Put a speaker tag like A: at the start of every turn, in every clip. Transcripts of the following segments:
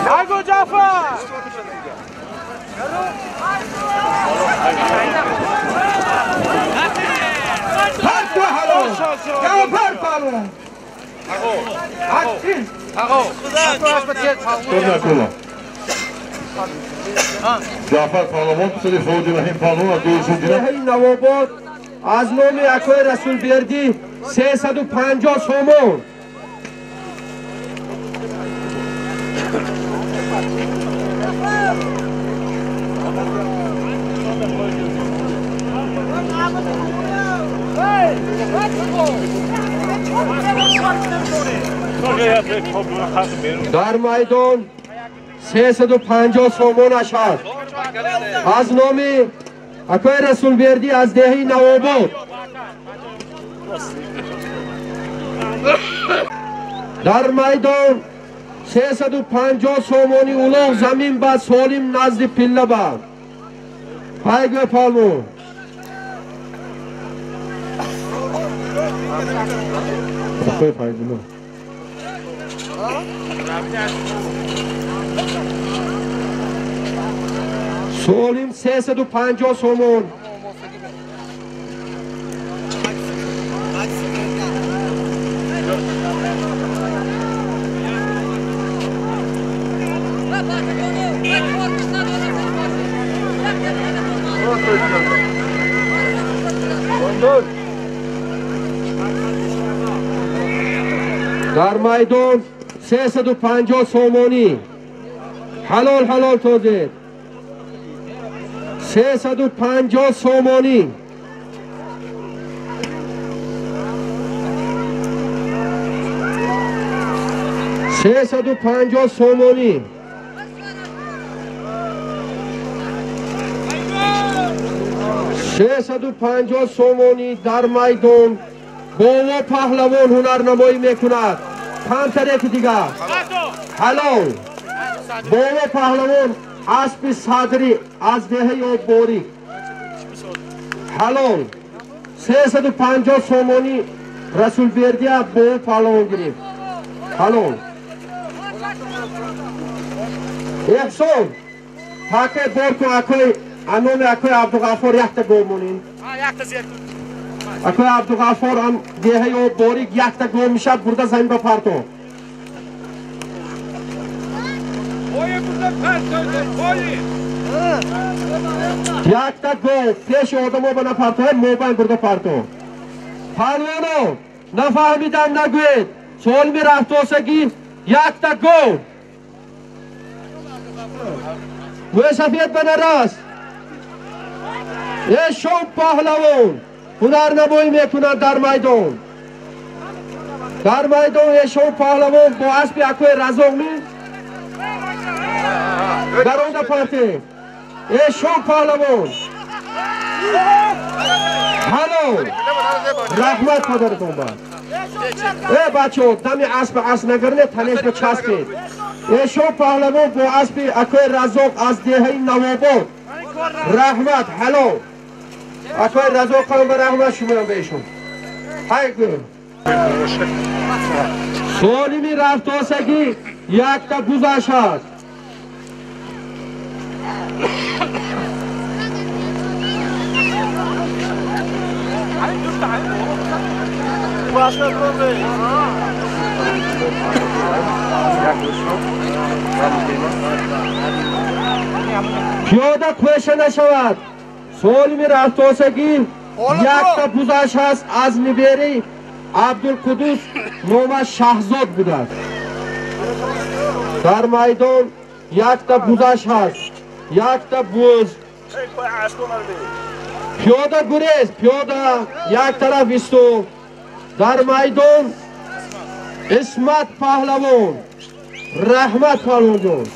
A: نگو جعفر
B: جعفر پهلوان پسر فوجی رحیم پهلوان از دوشون
C: نواباد از نام اکوی رسول بیردی 350 سومون. در میدان 350 سومون اشد از نام اکوی رسول بیردی از دهی نواباد. در میدان 350 سومونی اولاغ زمین با سالم نزد پله با پایگاه پالمون. سالم 350 سومون. در میدان 350 سومونی حلال حلال توزید 350 سومونی. 350 سومونی. 350 سومونی در میدان بابا پهلوان هنرنمایی میکند. کمتر دیگر حلال بابا پهلوان اسب صدری از دهه آبباری حلال 350 سومونی رسول بیردی بابا پهلوان گرفت. حلال احسان تاکه بار کن اکوی انوم اکوی عبدالغفار یکتا گومونین اکوی عبدالغفار هم دهه آبباری یکتا گوم میشه برده زمین با پرتو. یکتا گو پیش آدم ها بنا پرتو موبایل برده پرتو. پهلوانو نفهمیدن نگوید سوال می رفتوسگی یکتا گو گوی سفید بنا راست. ایشون پهلوان هنرنمایی میکنند در میدان. در میدان ایشون پهلوان با اسب اکوی رزاق می درونده پرتی. ایشون پهلوان حلال رحمت پدرتون باد. ای بچه ها دم اسب اسب نگرنه تنش به چسبید. ایشون پهلوان با اسب اکوی رزاق از دهه نواباد رحمت حلال اکوی رزاق هم به رحمت شما بهشون. سالمی رفتاسگی یکتا گذشت هست. پیاده کوشه نشود. سالمی رفتاسگی یکتا گذشت هست از نبیری عبدالقدوس نامش شهزاد بوده است. در میدان یکتا گذشت هست، یکتا بوز. پیاده گریز پیاده یک طرف استو. در میدان اسمت پهلوان Раҳмат палвонҷон.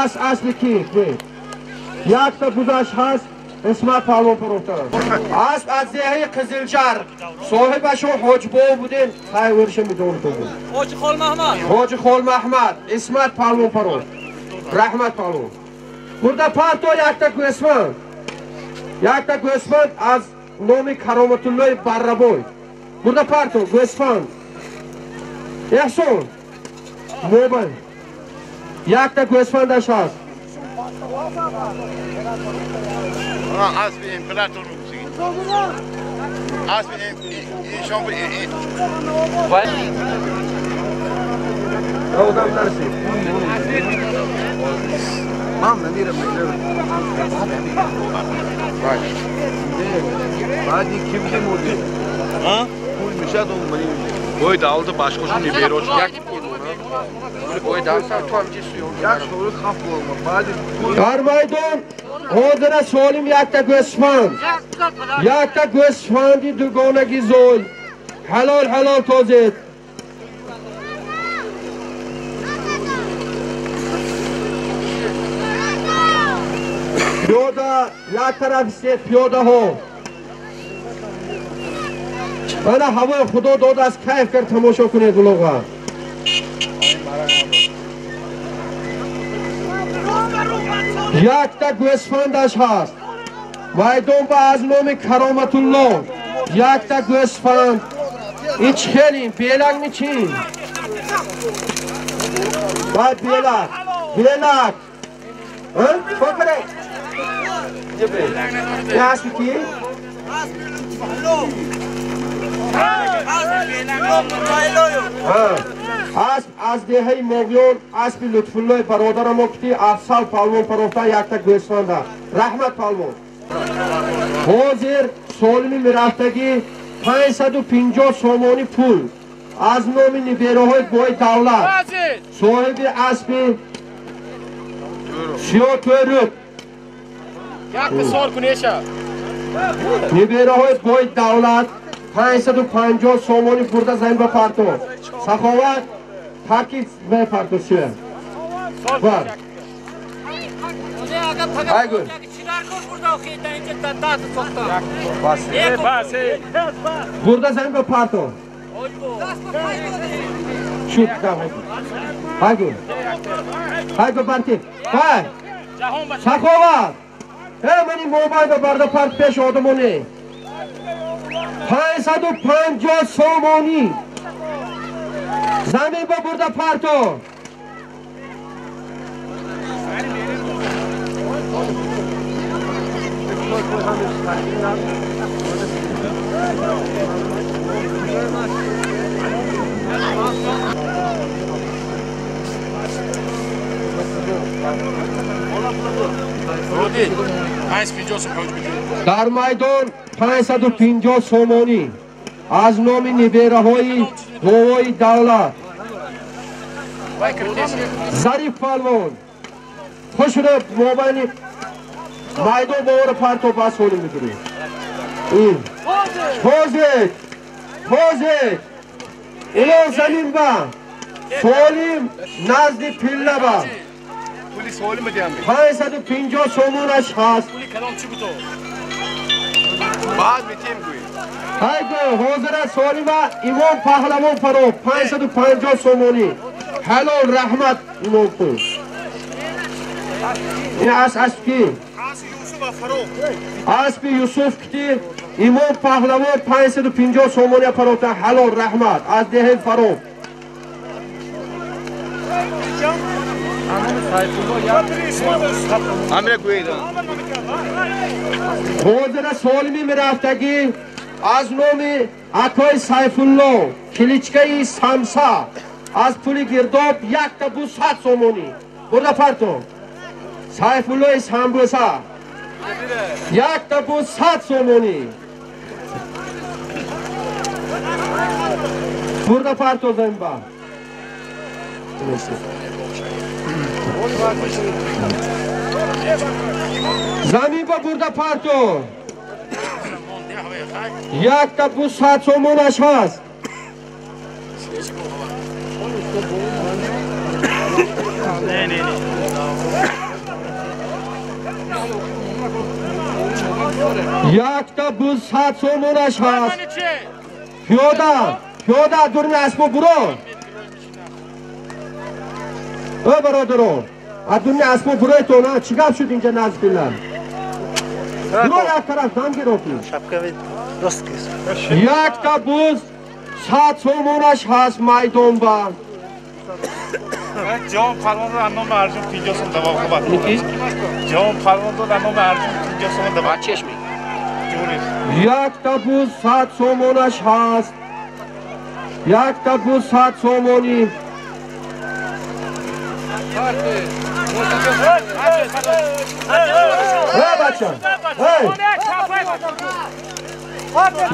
C: Ас асли ки? Якта бузаш ҳаст, Исмат палвон парохтан. Асп аз деҳаи Қизилҷар. Соҳибашон Ҳоҷибов буден, хайварша медонитон.
A: Ҳоҷи Холмаҳмад.
C: Ҳоҷи Холмаҳмад, Исмат палвон парохт. Раҳмат палвон. Бурда парто якта гӯсфанд. Якта гӯсфанд аз номи Кароматуллои Баррабой. Бурда парто гӯсфанд. Эҳсон. Мобайн. Якта гӯсфандаш ҳаст.
B: Асби император асби ишон
C: одам нарасид.
D: Ман намирам. Баъди ки мурди? Пул мешад он
E: бой давлати башқашон неберош як пул
C: дар майдон ҳозира солим якта гӯсфанд, якта гӯсфанди дугонаги зой ҳалол ҳалол тозед. Пиёда як тараф истед, пиёдаҳо. Мана ҳавои худо додааст, кайф кард тамошо кунед улоға. Якта гӯсфандаш ҳаст. Майдон ба аз номи Кароматулло. Якта гӯсфанд. Ин чӣ хелин? Белак ми чӣ? Бай белак. Белак. Чӣ ин аспи ки? Асп аз деҳаи Моғиён, аспи Лутфуллои бародарамо ки Афсал палвон парохтан якта гӯсфанда. Раҳмат палвон. Ҳозир солими мирафтагӣ 550 сомонӣ пул аз номи нибераҳои бои давлат. Соҳиби аспи Сиётӯрӯк. Нибераҳои бои давлат 550 сомонӣ бурда замин ба парто. Саховат таки мепарто сия. Бар. Айгул. Бурда замин ба парто. Шуд давай. Айгул. Айгул барти. Бай. Саховат. Э мани мобайл ба барда парт пеш одамоне. 550 сомонӣ. Замин ба бурда парто. Дар майдон 550 сомонӣ аз номи нибераҳои бовои давлат. Зариф палвон хушро мобайни майдон бовора парто бас ҳолӣ мекунӣ. Ҳозир ҳозир ино замин ба солим назди пилла ба 550 сомонаш ҳаст. Хайгу ҳозира солима Имом Паҳлавон фаро 550 сомонӣ. Ҳалол раҳмат имом кун. Ин ас асп ки? Аспи Юсуф ки Имом Паҳлавон 550 сомонӣ фарота. Ҳалол раҳмат аз деҳаи Фаро. Ҳозира солими мирафтагӣ аз номи акои Сайфулло киличкаи самса аз пули гирдоб якта бу 100 сомонӣ. Бурда парто. Сайфуллои самбуса якта бу 100 сомонӣ. Бурда парто замба. Замин ба бурда парто. Якта бу 100 сомонаш ҳаст.
D: Не, не, не.
C: Якта буз 100 сомонаш ҳаст. Пиёда, пиёда дурни аспо буро. Э бародарон, аз дурни аспо буройтон, а чӣ гап шуд инҷа назди пилла? Буро як тараф дам гирофтӣ. Якта буз 100 сомонаш ҳаст майдонба.
D: Ҷавон парвондор аз номи Арҷун 50 сом давом хабар. Ҷавон парвондор аз номи Арҷун 50 сом давом.
E: Чешми.
C: Якта буз 100 сомонаш ҳаст. Якта буз 100 сомонӣ. Эй бача! Эй!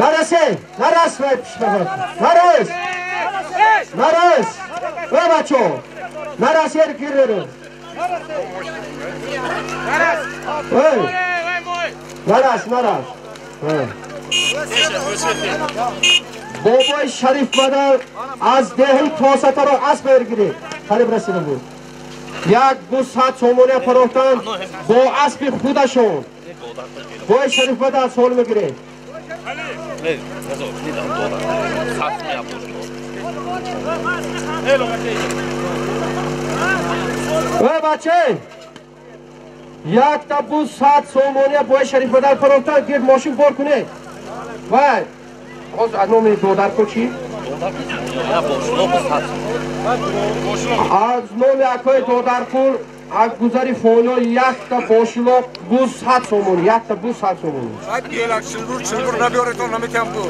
C: Нарасе! Нарас вай пишмагат! Нарас! Нарас! Эй бачо! Нарас ер гиреру! Эй! Нарас, нарас! Бобои Шариф бадал аз деҳи Тосатаро асп ергирид. Қариб расида буд. Як буз 100 сомония парохтанд бо аспи худашон. Бобои Шариф бадал сол мегиред. Эй баче! Якта буз 100 сомония бобои Шариф бадал парохтанд, гирд мошин бор кунед. Вай! Боз аз номи додарко чӣ? Аз номи акои додаркул аз гузари фоно якта бошилоқ буз 100 сомонӣ, якта буз 100 сомонӣ.
A: Чилбур набиёретон наметиҳам бу.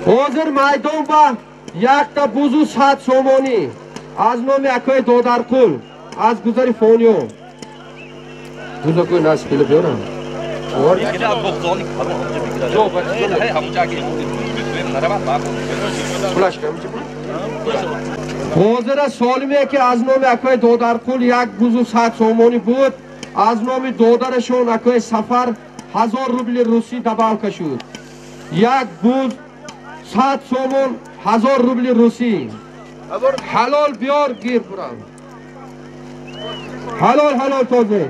C: Ҳозир майдон ба якта бузу 100 сомонӣ аз номи акои додаркул аз гузари фониё. Бузакои насиб пила биёрам. Ҳозира солиме ки аз номи акои додарқул як бузу 100 сомонӣ буд, аз номи додарашон акои Сафар 1000 рубли русӣ добавка шуд. Як буз 100 сомон 1000 рубли русӣ. Ҳалол биёр гир бурам. Ҳалол ҳалол тозе.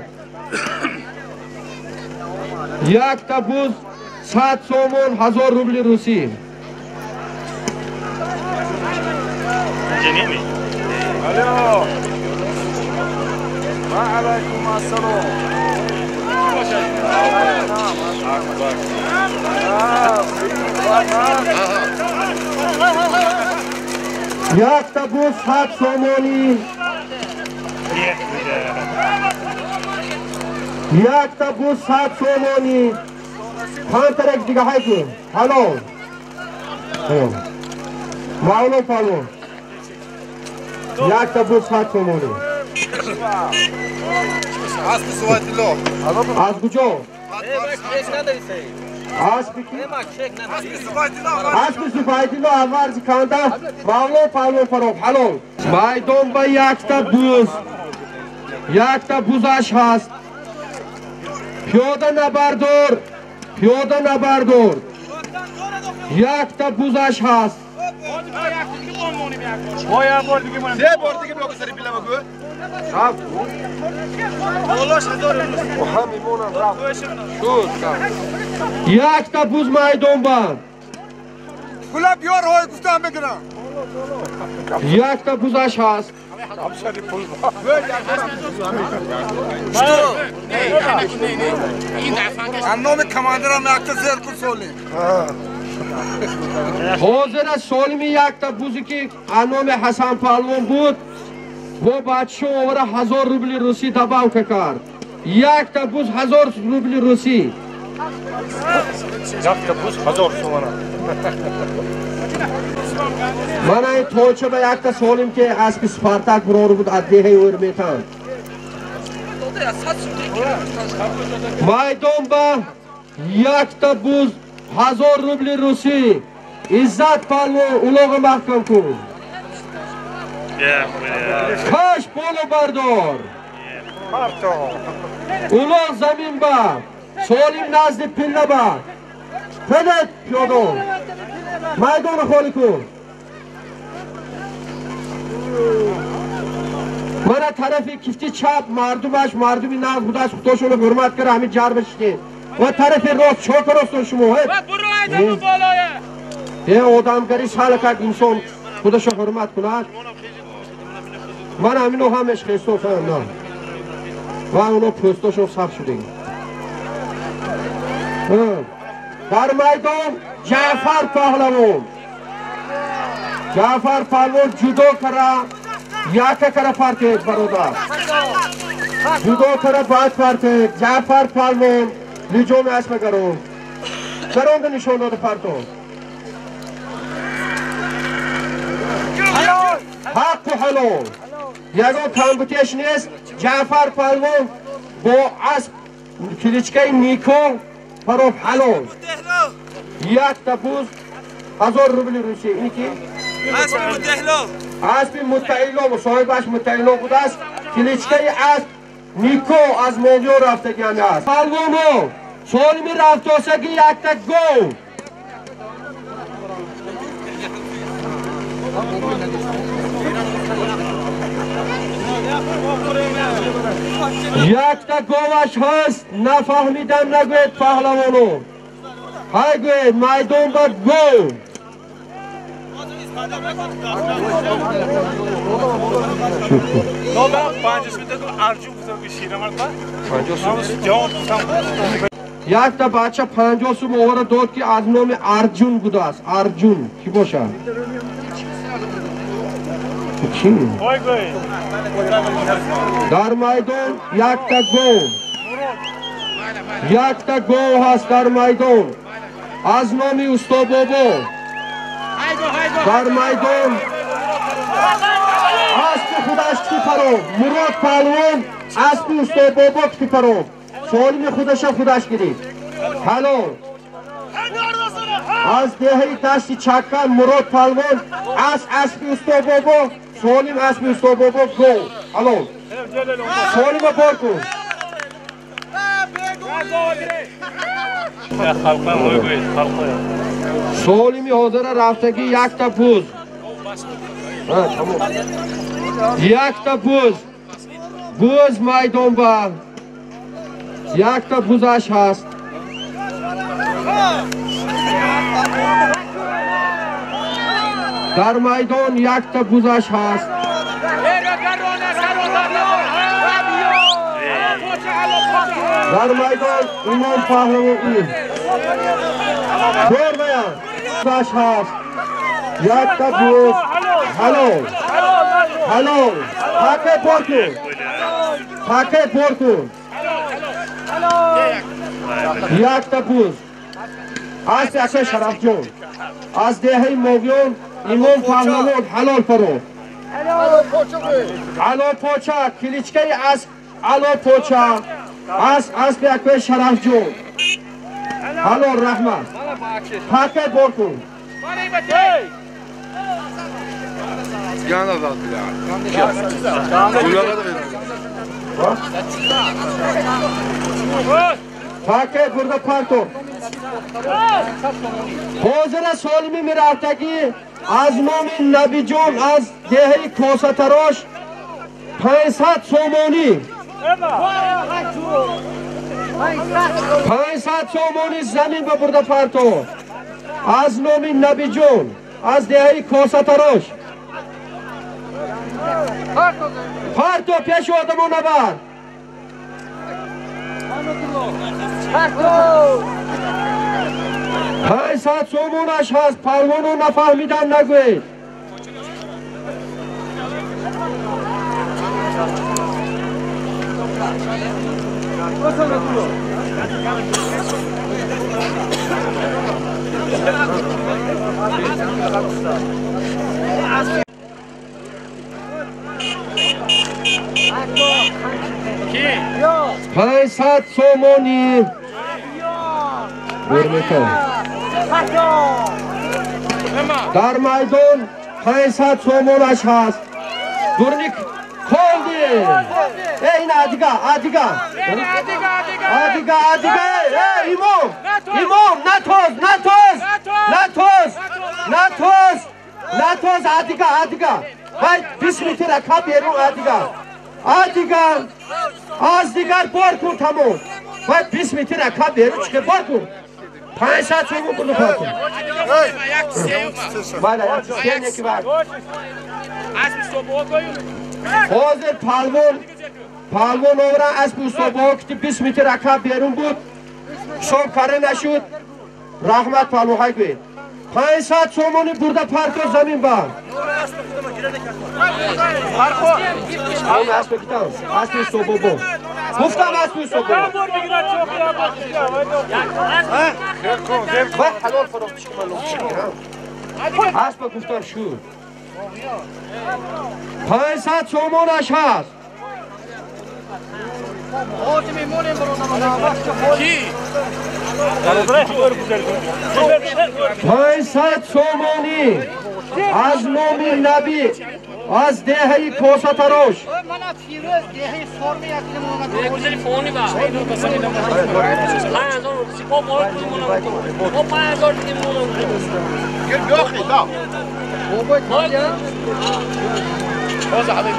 C: Якта буз 100 сомон 1000 рубли русӣ.
A: Алло. Ва алайкум ассалом.
C: Якта буз 100 сомонӣ. Якта буз 100 сомонӣ. Пантарак дига ҳайку. Ҳалол. Мавло палон. Якта буз 100 сомонӣ. Аз куҷо? Аспи ки? Аспи Субайдилло авварзи канда Мавло палон фарох. Ҳалол. Майдон ба якта буз. Якта бузаш ҳаст. Пиёда набардор, пиёда набардор. Якта бузаш ҳаст. Якта буз майдон ба.
A: Пула биёр ҳой гуфтам бигирам.
C: Якта бузаш ҳаст.
A: Номи командирам якта зер кун солим.
C: Ҳозира солими якта бузе ки аз номи Ҳасан паҳлавон буд, бо бачаҳо овара 1000 рубли русӣ добавка кард. Якта буз 1000 рубли русӣ.
D: Якта буз 1000 сомона.
C: Мана ин толча ба якта солим ки аспи Спартак бурору буд аз деҳаи Урметан. Майдон ба якта буз 1000 рубли русӣ. Иззат палвон улоға маҳкам кун. Каш боло бардор. Улоғ замин ба. Солим назди пилла ба. Пилет пиёдон. Майдонро холӣ кун. тарафи кифти чап мардумаш мардуми нағз будааст, худошонро ҳурмат кара ҳамин ҷар бишитед. Ва тарафи рост чо каростон шумо? Е одамгари салакак инсон худашо ҳурмат кунад. Ман ҳамино ҳамеш хестофам на. Ва оно пӯстошон сахт шудем. Дар майдон Ҷаъфар паҳлавон. Ҷаъфар паҳлавон ҷудо кара, яка кара партед бародар. Ҷудо кара баъд партед. Ҷаъфар паҳлавон лиҷоми аспа гарон. Гаронда нишон дода партон. Ҳаққу ҳалол. Ягон камбутеш нест. Ҷаъфар паҳлавон бо асп киличкаи Нико пароб ҳалол. Якта буз 1000 рубли Русия. Ини ки? Аспи Муттаилло, соҳибаш Муттаилло будааст. Киличкаи асп Нико аз Молиё рафтагиам аст. Палвоно солими рафтосаги якта гов. Якта говаш ҳаст, нафаҳмидам нагӯед паҳлавоно. Ҳай гӯед майдон ба гов. Якта бача 50 сум овара дод ки аз номи Арҷун будааст. Арҷун кӣ бошад? Чӣ? Дар майдон якта гов. Якта гов ҳаст дар майдон. Аз номи Устобобо. Дар майдон аспи худаш китипаров. Мурод паҳлавон аспи Устобобо китипаров. Солими худаша худаш гирифт. Ҳалол. Аз деҳаи дашти Чаккан Мурод паҳлавон аз аспи Устобобо, солим аспи Устобобо гов. Ҳалол. Солима бор кун. Солими ҳозира рафтагӣ якта буз. Якта буз. Буз майдон ба. Якта бузаш ҳаст. Дар майдон якта бузаш ҳаст. Дар майдон Имом паҳлавон Бормая бузаш ҳаст. Якта буз. Ҳалол. Ҳалол. Таке бор кун. Таке бор кун. Якта буз. Аз ака Шарафҷон. Аз деҳаи Мовиён Имом паҳлавон ҳалол паро. Ало поча, киличкаи аз ало поча. Аз аспи акаи Шарафҷон. Ҳалол раҳмат. Таке бор кун. Таке бурда парто. Ҳозира солими мирафтагӣ аз номи Набиҷон аз деҳаи Косатарош 500 сомонӣ. 500 сомонӣ замин ба бурда парто. Аз номи Набиҷон аз деҳаи Косатарош. Парто пеши одамо набар. 500 сомонаш ҳаст, палвоно нафаҳмидан нагӯед. 500 сомонӣ. Дар майдон 500 сомонаш ҳаст. Дурник холди. Эй, ин адига, адига. Адига, адига. Эй, имом. Имом, натоз, натоз. Натоз. Натоз. Натоз, адига, адига. Вай 20 метр ака берун адига. А дигар, аз дигар бор кун, тамом. Вай 20 метр ака беру чиқи бор кун. 500 сомон бурду кун. Майла, як се неки вар. Ҳозир палвон овра аспи устобаҳо ки 20 метр ака берун буд, ҳисоб карда нашуд. Раҳмат, палвон, ҳай гӯед. 500 сомони бурда парто замин ба. Он аспи китам, аспи устобобо. Гуфтам аспи устобобо. Вай ҳалол фароғ чӣ ман лоқчи. Аспа гуфтам шуд. 500 сомонаш ҳаст.
D: Ки?
C: 500 сомонӣ аз номи Набӣ аз деҳаи Косатарош.
F: Мана Фирӯз деҳаи Сорми якдим омад.
G: Гузари фони ба. 5000 сипо бор кунем мо. 5000 дидем мо.
E: Гир биёхи, да.
F: Бобой тандя.
D: Боз ҳамаи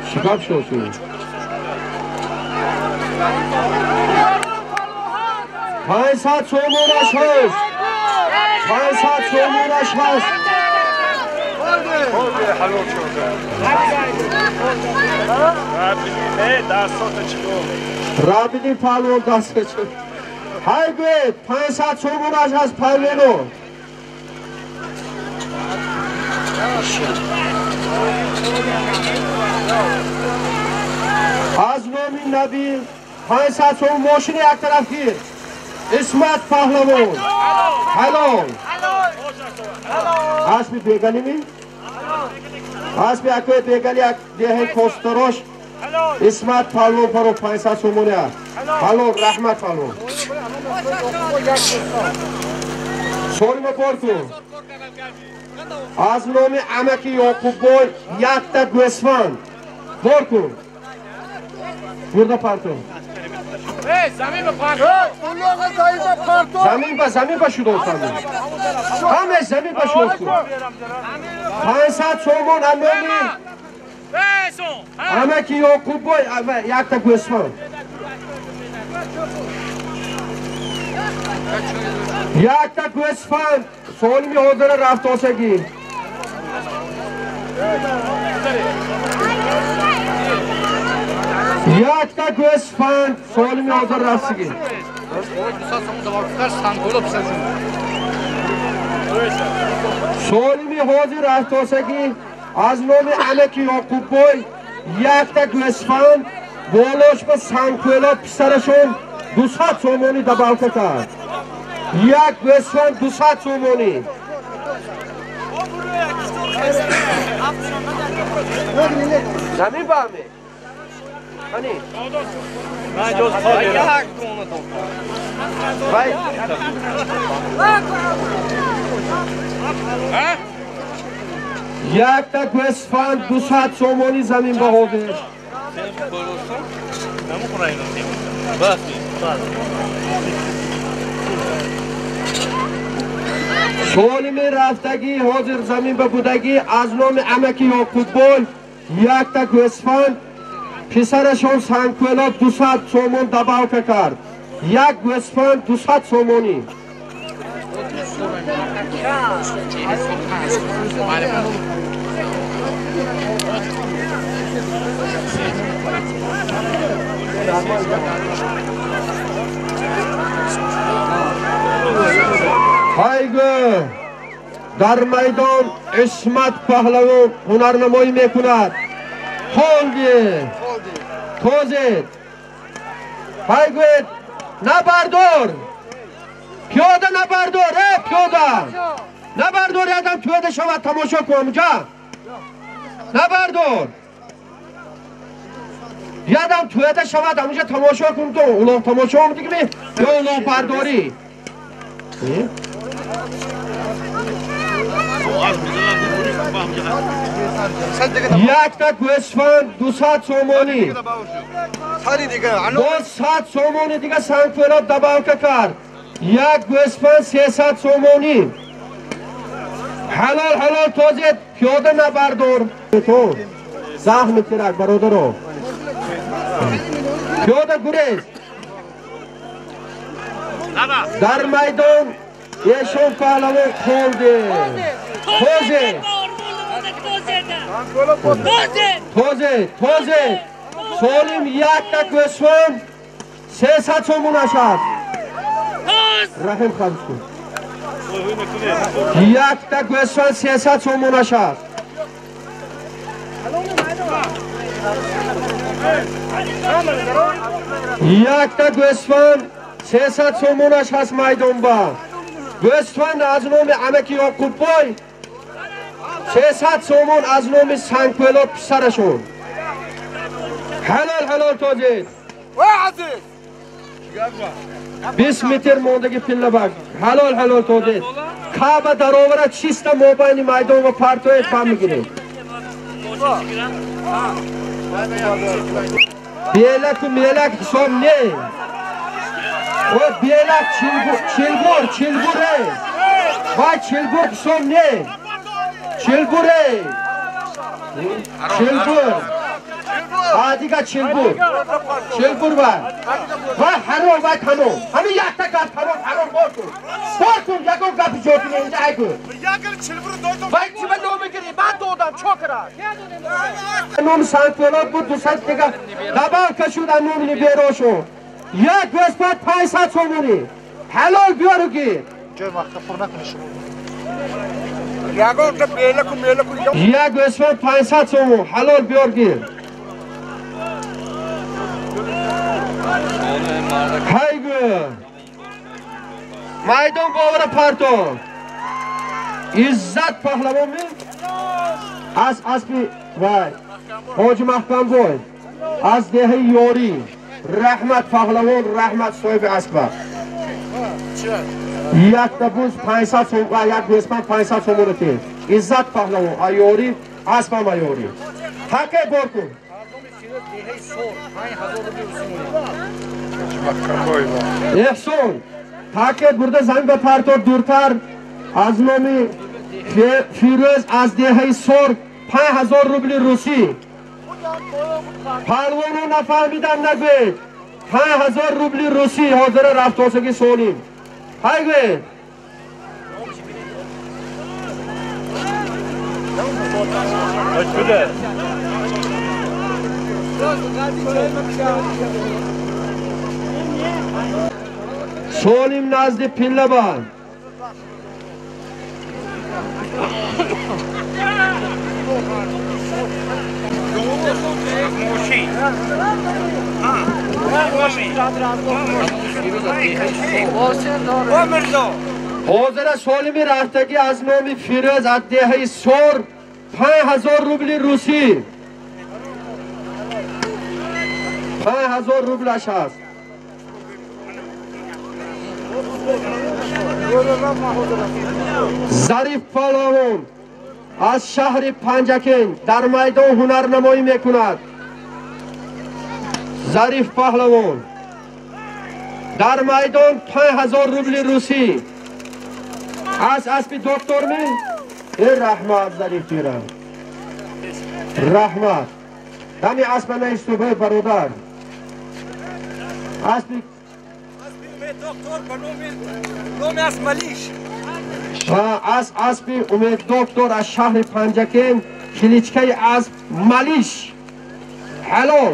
C: Чӣ гап шуд? 500 сомонаш ҳаст. 500 сомонаш ҳаст.
D: Ҳалол шуд. Дастото чӣ
C: Рабини палвон даста чӣ. Ҳай гӯед, 500 сомонаш ҳаст палвоно. Аз номи Набӣ 500 сом мошини як тараф гир. Исмат паҳлавон. Ҳалол. Аспи бегалими? Аспи акои бегали як деҳаи Косторош. Исмат палвон паро 500 сомони аст. Ҳалол, раҳмат, палвон. Солима бор кун. Аз номи амаки Ёқуббой якта гӯсфанд. Бор кун. Бурда партон. Замин ба шуд офтанд. Ҳамеш замин ба шуд кун. 500 сомон аз номи амаки Ёқуббой якта гӯсфанд. Якта гӯсфанд солими ҳозира рафтосагӣ. Якта гӯсфанд солими ҳозир рафтсагӣ. Солими ҳозир рафтосагӣ аз номи амаки Ёқуббой якта гӯсфанд болош ба сангкӯла писарашон 200 сомонӣ добавка кард. Як гӯсфанд 200 сомонӣ. Замин ба аме? Ани? Вай. Якта гӯсфанд 200 сомонӣ замин ба ҳозир. Солими рафтагӣ ҳозир замин ба будагӣ аз номи амаки Ёқуббой якта гӯсфанд писарашон сангкӯла 200 сомон добавка кард. Як гӯсфанд 200 сомонӣ. Ҳайгӯ, дар майдон Исмат паҳлавон ҳунарнамоӣ мекунад. Холди тозед. Ҳайгӯед, набардор, пиёда набардор, э пиёда набардор, ядам пиёда шавад тамошо кун ҷа. Набардор, ядам пиёда шавад амуҷа тамошо кун, ту улоғ тамошо омдигми ё улоғ бардорӣ? Якта гӯсфанд 200 сомонӣ. Боз 100 сомонӣ дига сангфӯлод добавка кард. Як гӯсфанд 300 сомонӣ. Ҳалол ҳалол тозет пиёда набардор. То захм тирак бародаро. Пиёда гурез. Дар майдон эшон паҳлавон қолди. Тозе. Тозе, тозе. Солим якта гӯсфанд 300 сомон ашад. Раҳим хабс кун. Якта гӯсфанд 300 сомон ашад. Якта гӯсфанд 300 сомонаш ҳаст майдонба. Гӯсфанд аз номи амаки Ёқуббой 300 сомон аз номи Сангпӯлод писарашон. Ҳалол ҳалол тоҷик. 20 метр мондаги пиллабак. Ҳалол ҳалол тоҷик. Каъба даровара чиста мобайни майдон ва партоед фам мегиред. Белаку мелак ҳисоб не. О белак чилгур чилгуре. Вай чилгур ҳисоб не. Чилгуре. Чилгур. Адига чилгур. Чилгур вай. Вай ҳаром вай тамом. Ҳамин якта гап тамом ҳаром бор кун. Бор кун ягон гапи ҷо кунӣ инҷа ай кун. Вай чӣ ба ном мегирӣ? Ман додам чо кара? Ном Сангпӯлод буд 200 дига дабал кашуд аз номи берошо. Як гӯсфанд 500 сомонӣ. Ҳалол биёру гир. Як гӯсфанд 500 сомон. Ҳалол биёр гир. Ҳайгу. Майдон бовара парто. Иззат паҳлавон ми? Аз аспи вай. Ҳоҷи Маҳкамбой. Аз деҳаи Ёрӣ. Раҳмат паҳлавон, раҳмат соҳиби аспа. Якта буз 500 сом, як гӯсфанд 500 сомон тед. Иззат паҳлавон, аёрӣ, аспам аёрӣ. Ҳақе бор кун. Эҳсон, таке бурда замин ба партор дуртар аз номи Фирӯз аз деҳаи Сор 5000 рубли русӣ. Паҳлавоно нафаҳмидан нагӯед. 5000 рубли русӣ ҳозира рафтосаги солим. Ҳай гӯед. Солим назди пиллабан. Ҳозира солими рафтагӣ аз номи Фирӯз аз деҳаи Сор 5000 рубли русӣ. 5000 рублаш ҳаст. Зариф паҳлавон аз шаҳри Панҷакент дар майдон ҳунарнамоӣ мекунад. Зариф паҳлавон дар майдон 5000 рубли русӣ. Аз аспи доктор ми? Э раҳмат Зариф ҷира. Раҳмат. Дами аспа наистубай бародар. Аспи аз аспи Умед доктор аз шаҳри Панҷакент кличкаи асп Малиш. Ҳалол.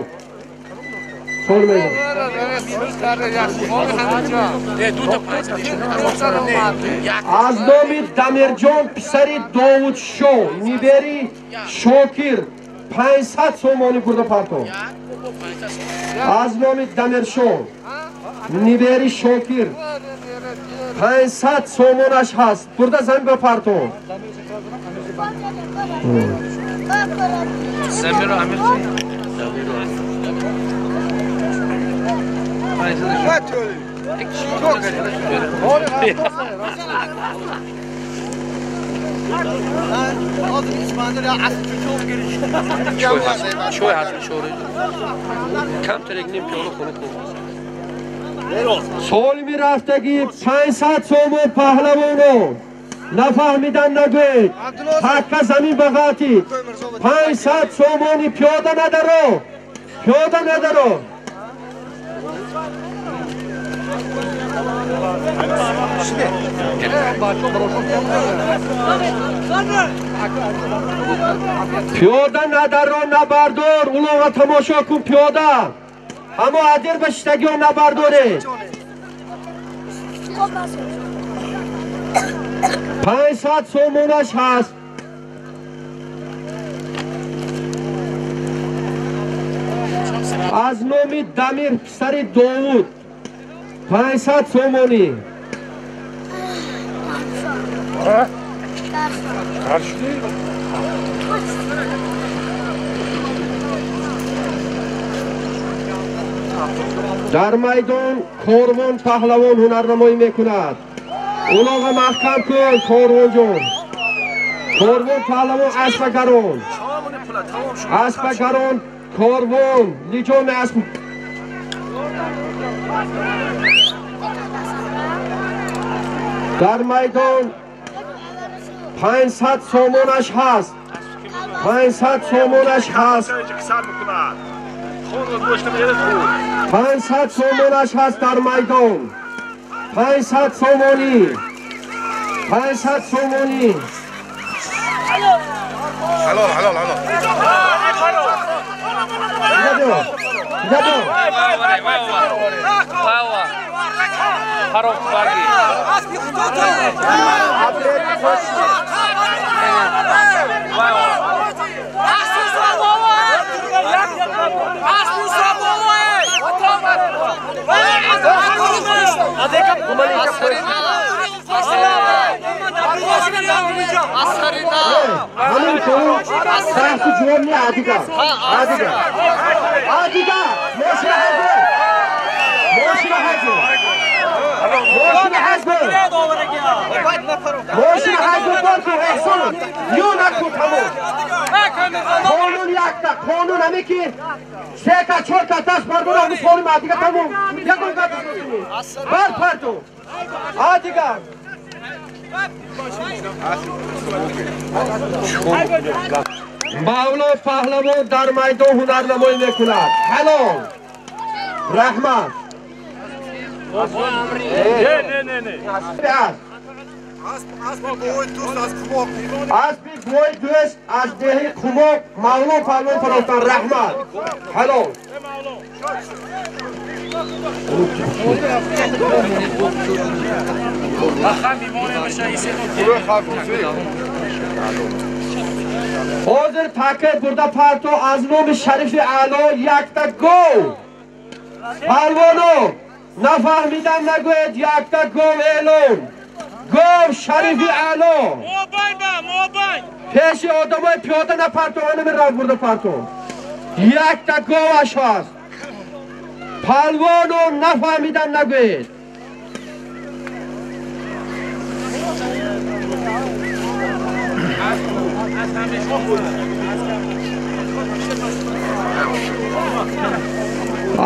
C: Аз номи Дамирҷон писари Довудшо нибери Шокир 500 сомонӣ бурда парто. Аз номи Дамиршо нибери Шокир 500 сомонаш ҳаст. Бурда замин ба парто. Солими рафтагӣ 500 сомон паҳлавоно. Нафаҳмидан нагӯед. Такка замин ба ғалтид. 500 сомонӣ пиёда надаро. Пиёда надаро. Пиёда надаро набардор. Улоға тамошо кун пиёда. Ҳамо адир ба шиштагиҳо набардоред. 500 сомонаш ҳаст. Аз номи Дамир писари Довуд 500 сомонӣ. Дар майдон Корвон паҳлавон ҳунарнамоӣ мекунад. Улоға маҳкам кун Корвонҷон. Корвон паҳлавон аспагарон. Аспагарон Корвон лиҷоми асп. Дар майдон 500 сомонаш ҳаст. 500 сомонаш ҳаст. 500 сомонаш ҳаст дар майдон. 500 сомонӣ. 500 сомонӣ.
E: Halol, halol, halol.
C: Ҳамин қонун баҳсу ҷавоб не адига. Адига. Адига. Мошина ҳаҷ. Мошина ҳаҷ. Мошина ҳаҷ. Мошина ҳаҷ бор эҳсон. Ё накун тамом. Қонун якта, қонун ҳаме ки се та чор та даст бардора ҳамин солим адига тамом. Ягон гап бар парту. Адига. Мавло паҳлавон дар майдон ҳунарнамоӣ мекунад. Ҳалол. Раҳмат. Аспи бовои дӯст аз деҳи Қумоқ Мавло паҳлавон фарофтан. Раҳмат. Ҳалол. Ҳозир таке бурда парто аз номи Шарифи Аъло якта гов. Палвоно нафаҳмидан нагӯед якта гов эълон. Гов Шарифи Аъло. Пеши одамои пиёда напарто, анами рав бурда парто. Якта говаш ҳаст. Палвоно нафаҳмидан нагӯед.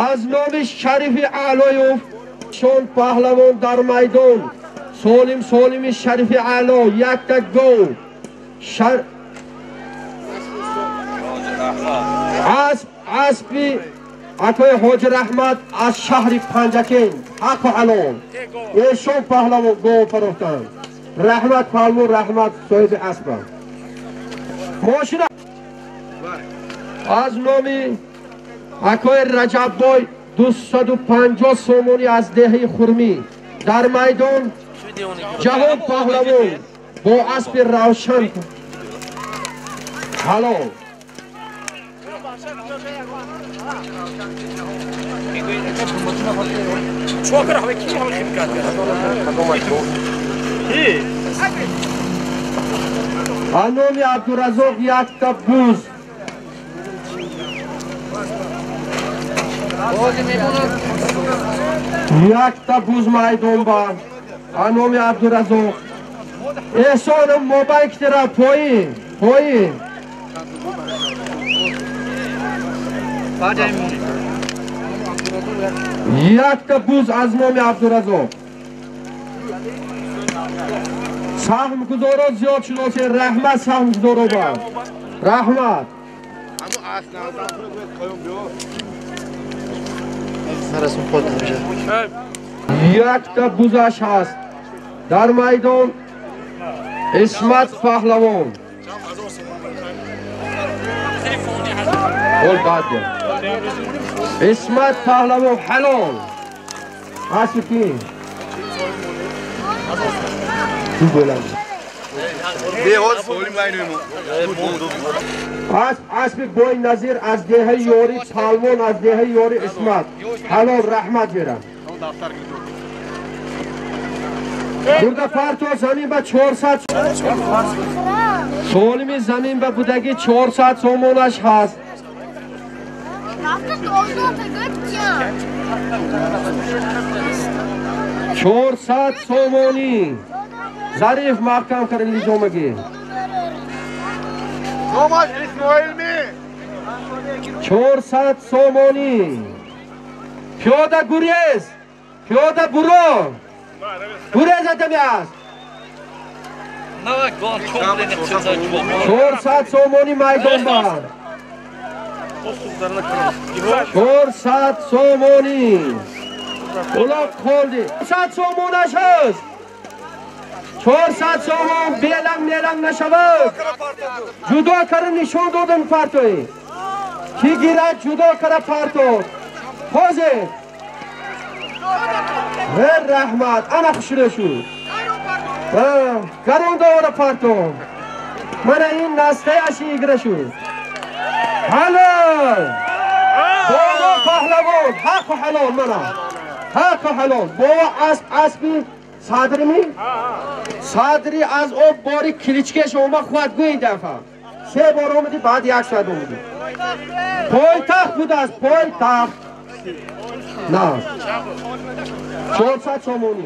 C: Аз номи Шарифи Аълоев шон паҳлавон дар майдон солим солими Шарифи Аъло якта гов. Асп аспи акои Ҳоҷи Раҳмат аз шаҳри Панҷакент. Ҳаққу ҳалол. Эшон паҳлавон гов фарофтанд. Раҳмат паҳлавон, раҳмат соҳиби аспа. Мошина аз номи акои Раҷаббой 250 сомонӣ аз деҳаи Хурмӣ. Дар майдон Ҷаҳон паҳлавон бо аспи равшан. Ҳалол. Аз номи Абдуразоқ якта буз. Якта буз майдон ба. Аз номи Абдуразоқ. Эҳсоном мобайн китира поин, поин. Якта буз аз номи Абдуразоқ. Саҳмгузоро зиёд шудосе, раҳмат саҳмгузоро ба. Раҳмат. Якта бузаш ҳаст дар майдон Исмат Паҳлавон. Ol баъд. Исмат Паҳлавон ҳалол. Аспи ки? Аспи бой Назир аз деҳаи ёри Палвон, аз деҳаи ёри Исмат. Ҳалол, раҳмат берам. Бурда парто замин ба 400 солими замин ба будаги 400 сомонаш ҳаст. 400 сомонӣ. Зариф маҳкам кард лиҷомагӣ. 400 сомонӣ. Пиёда гурез, пиёда буро. Гурез адами аст. 400 сомонӣ майдон бар. 400 сомонӣ. Улоқ қолди. 400 сомонаш ҳаст. 400 сомон беланг меланг нашавад. Ҷудо кара нишон додам партои. Ки гирад ҷудо кара парто. Ҳозир. Вер раҳмат, ана хушида шуд. Гарон довара парто. Мана ин настаяши игра шуд. Ҳалол! Бобо паҳлавон, ҳаққу ҳалол мана. Ҳаққу ҳалол. Бобо асп аспи садрими? Садри аз об бори кличкеш омад худ гӯй дафа. Се бор омадӣ, баъд як соат омадӣ. Пойтахт будааст, пойтахт. На. 400 сомонӣ.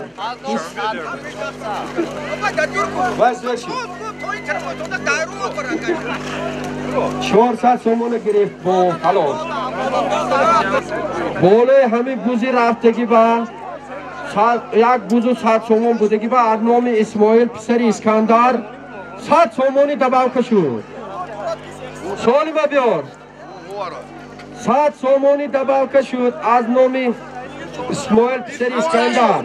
C: 400 сомонӣ гирифт бо ҳалол. Болои ҳамин бузи рафтагӣ ба як бузу 100 сомон будагӣ ба аз номи Исмоил писари Искандар 100 сомонӣ добавка шуд. Солима биёр. 100 сомонӣ добавка шуд аз номи Исмоил писари Искандар.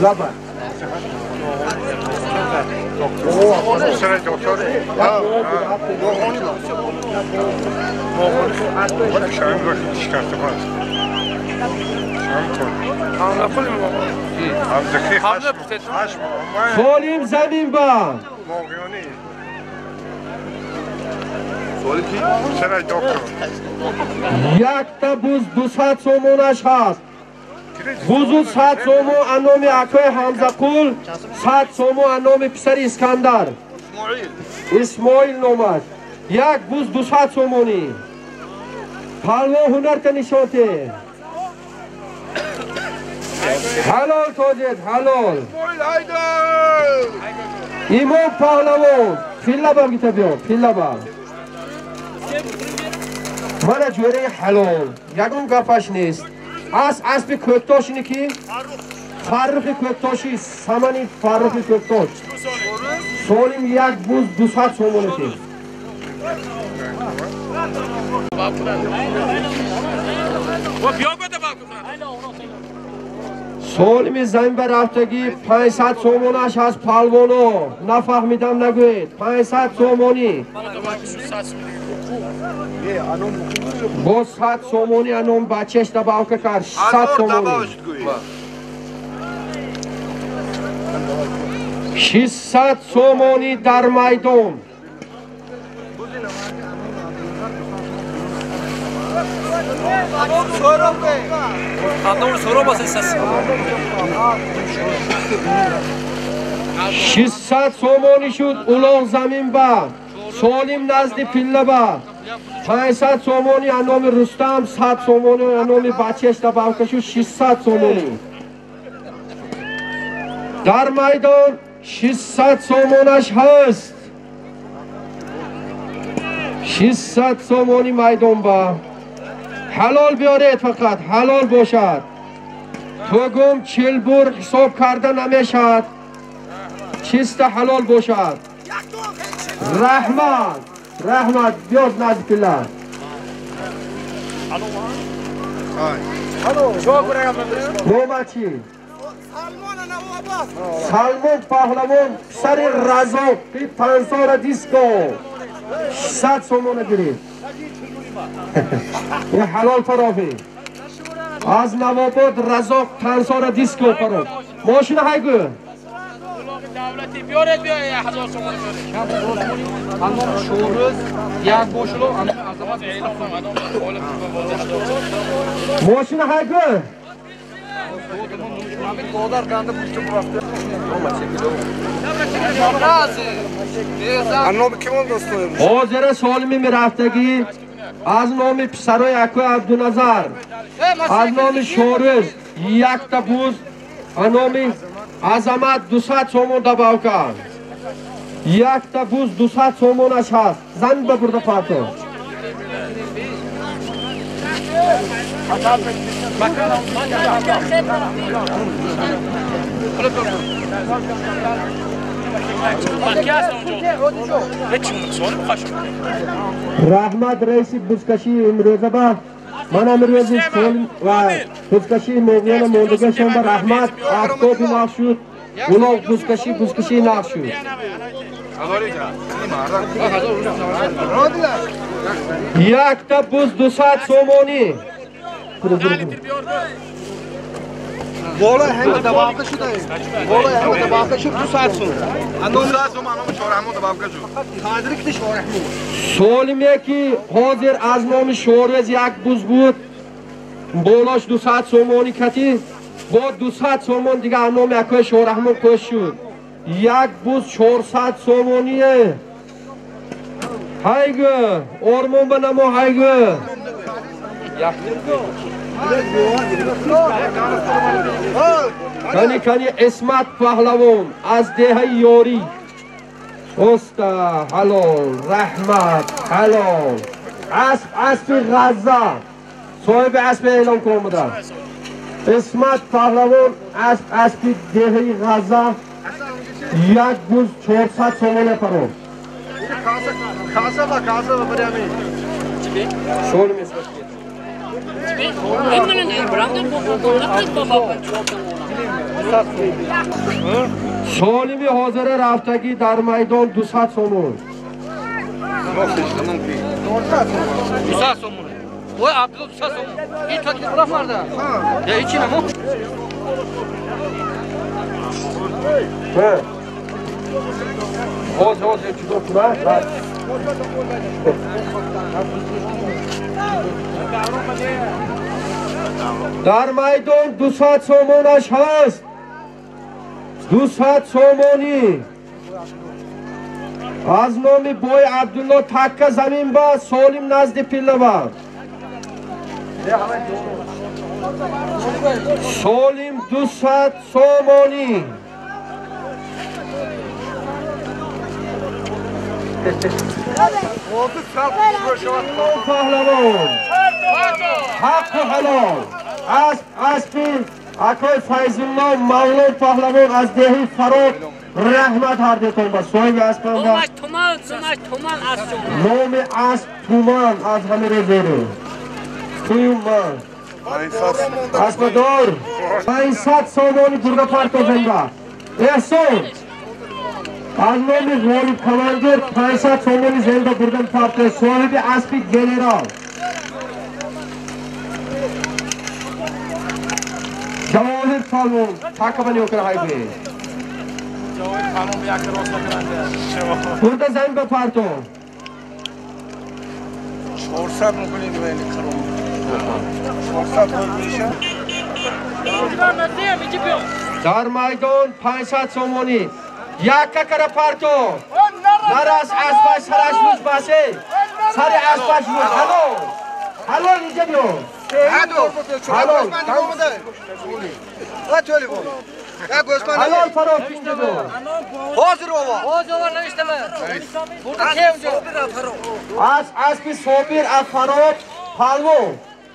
C: Лаба. Солим замин ба. Якта буз 200 сомонаш ҳаст. Бузу 100 сомон аз номи акои Ҳамзақул, 100 сомон аз номи писари Искандар. Исмоил номаш. Як буз 200 сомонӣ. Палвон ҳунарта нишон те. Ҳалол тоҷед, ҳалол. Имом паҳлавон, филлабам гита биёр, филлабам. Мана ҷӯраи ҳалол, ягон гапаш нест. Ас аспи кӯктош ини ки? Фаррухи кӯктоши, самани Фаррухи кӯктош. Солим як буз 200 сомонӣ ки. Солими замин ба рафтагӣ 500 сомонаш аз палвоно. Нафаҳмидам нагӯед. 500 сомонӣ. Бо 100 сомонӣ аном бачаш добавка кард. 600 сомонӣ. 600 сомонӣ дар майдон. 600 сомонӣ шуд улоғ замин ба. Солим назди пилла ба. 500 сомонӣ аз номи Рустам, 100 сомонӣ аз номи бачаш добавка шуд 600 сомонӣ. Дар майдон 600 сомонаш ҳаст. 600 сомонӣ майдон ба. Ҳалол биёред, фақат ҳалол бошад. Тугум чилбур ҳисоб карда намешавад. Чиста ҳалол бошад. Раҳмат, раҳмат, биёд назди пилла. Нома чӣ? Салмон паҳлавон писари Разоқ 500 диско 600 сомона гирифт. Ин ҳалол фарофӣ. Аз Навобод Разоқ 500 диско фароф. Мошина ҳайгӯ.
G: Давлати биёред, биё 1000 сомон биёред.
F: Анном Шӯрӯз як бошуло, анном Азамат.
C: Мошина ҳайгӯ. Ҳозира Солими мерафтагӣ аз номи писарои акои Абдуназар, аз номи Шӯрӯз якта буз, аз номи Азамат 200 сомон добавка. Якта буз 200 сомонаш ҳаст. Зан ба бурда парто. Раҳмат раиси бузкашии имрӯза ба ман имрӯзи ва бузкашии моғиёна мондагашон ба раҳмат. Афтоби нақш шуд, улоғ бузкашӣ, бузкашии нақш шуд. Якта буз 200 сомонӣ.
E: Болои ҳама добавка шуда. Болои ҳама добавка шуд 200 сом. 200 сом аном Шорахмон добавка шуд. Ҳозир ки Шорахмон.
C: Солиме ки ҳозир аз номи Шорвез як буз буд, болош 200 сомонӣ кати, бо 200 сомон дига аз номи акои Шорахмон кӯш шуд. Як буз 400 сомоние. Ҳайгӯ, ормон ба намо ҳайгӯ. Кани кани Исмат паҳлавон аз деҳаи Ёрӣ. Оста ҳалол, раҳмат, ҳалол. Асп, аспи Ғазза. Соҳиби асп эълон кун омада. Исмат паҳлавон асп, аспи деҳаи Ғазза. Як буз 400 сомона фаром.
E: Каса ба каса ба барями.
C: Солим Исмат. Солими ҳозира рафтагӣ дар майдон 200 сомон.
F: 200 сомон. Ой, Абдулло 200 сомон. Ин то ки рафт марда. Я ичи намо.
C: Ҳозир ҳозир ҷудо кунад. Дар майдон 200 сомонаш ҳаст. 200 сомонӣ. Аз номи бой Абдулло такка замин ба Солим назди пилла ба. Солим 200 сомонӣ. Паҳлавон ҳаққу ҳалол. Асп, аспи акои Файзулло Мавлон паҳлавон аз деҳи Фарод. Раҳмат ҳардетон ба соҳиби аспам ба. Номи асп Туман аз ҳамин рӯзеру. Туман. Аспадор 500 сомони бурда парто зинда. Эҳсон аз номи Ғолиб командир 500 сомони зинда бурдан парто соҳиби аспи генерал. Ҷавоҳир палвон такабани окра ҳайбе.
D: Ҷавоҳир палвон як роста карда.
C: Бурда замин ба парто.
E: 400 мукунед вали қаром. 400 миша.
C: Дар майдон 500 сомонӣ. Якка кара парто. Нарас аспаш сараш луч басе. Сари аспаш луч. Ҳалол. Ҳалол инҷа биё. Ҳалол. Ҳалол фарох инҷа биё.
F: Ҳозир ова. Ҳозир ова навиштама. Бурда ке унҷа.
C: Аз аспи Собир аз Фарох палвон.